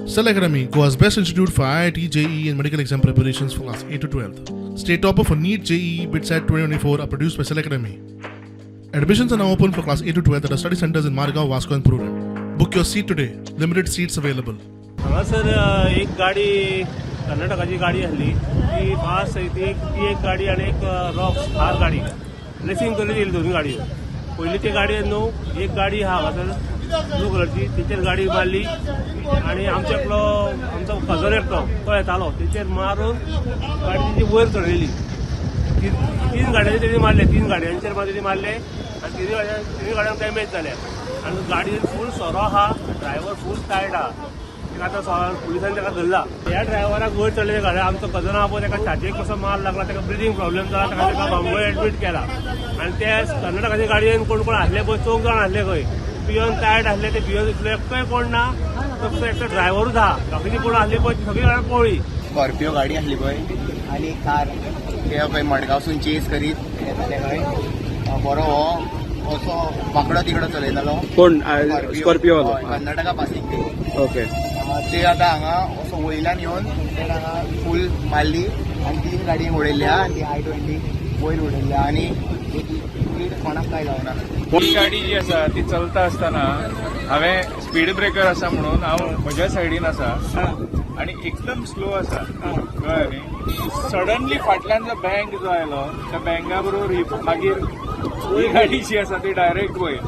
Cell Academy, Goa's best institute for IIT, JEE, and medical exam preparations for class 8 to 12. State topper for NEET, JEE, BITSAT 2024 are produced by Cell Academy. Admissions are now open for class 8 to 12 at our study centers in Margao, Vasco, and Prudent. Book your seat today. Limited seats available. हांगासर एक गाडी, कर्नाटकाची गाडी आसली ती fast. ती एक गाडी आनी एक रॉक्स थार गाडी रेसींग करून येयली दोनूय गाडयो. पयली ती गाडी न्हू, एक गाडी आहा हांगासर ब्लू कलरची, तेचेर गाडी मारली आनी आमच्या एकलो, आमचो कजन एकटो तो येतालो, तेचेर मारून गाडी तेजी वयर चडयली. तीन गाडयांचेर तेणी मारले, तीन गाडयांचेर मात तेणी मारले आनी तिनूय गाडयांक डॅमेज जाल्या आनी गाडयेन फूल सोरो आहा, ड्रायव्हर फूल टायर्ड आहा. ताका आतां पुलिसांनी ताका धरला. ह्या ड्रायव्हराक वयर चडले गाडी, आमचो कजन आहा पळय, ताका छातयेक कसो मार लागला, ताका ब्रिदींग प्रॉब्लेम जाला. ताका बांबोळे एडमीट केला. आनी ते कर्नाटकाच्या गाडयेन कोण कोण आसले पळय, चौग जाण आसले खंय, पिवन टायर्ड आसले ते. पिवन इतले एकटोय कोण ना, फक्त एकटो ड्रायव्हरूच आहा. बाकीची कोण आसली पळय, ती सगळी जाणां पळ्ळी. स्कॉर्पिओ गाडी आसली पळय आनी कार, ते खंय मडगांवसून चेस करीत येताले खंय. बरो हो असो वांकडो तिकडो चलयतालो. कोण? स्कॉर्पिओ? हय, कर्नाटका पासींग ती. ते आतां हांगा असो वयल्यान येवन ते हांगा फूल मारली आनी तीन गाडयेक उडयल्या आनी ती i20 वयर उडयल्या आनी एक कोणाक काय जावना. ही गाडी जी आसा ती चलता आसतना हांवें स्पीड ब्रेकर आसा म्हणून हांव म्हज्या सायडीन आसा आणि एकदम स्लो आसा, कळ्ळें न्ही? सडनली फाटल्यान जो बँक जो आयलो, त्या बँका बरोबर ही मागीर ही गाडी जी आसा ती डायरेक्ट वयर.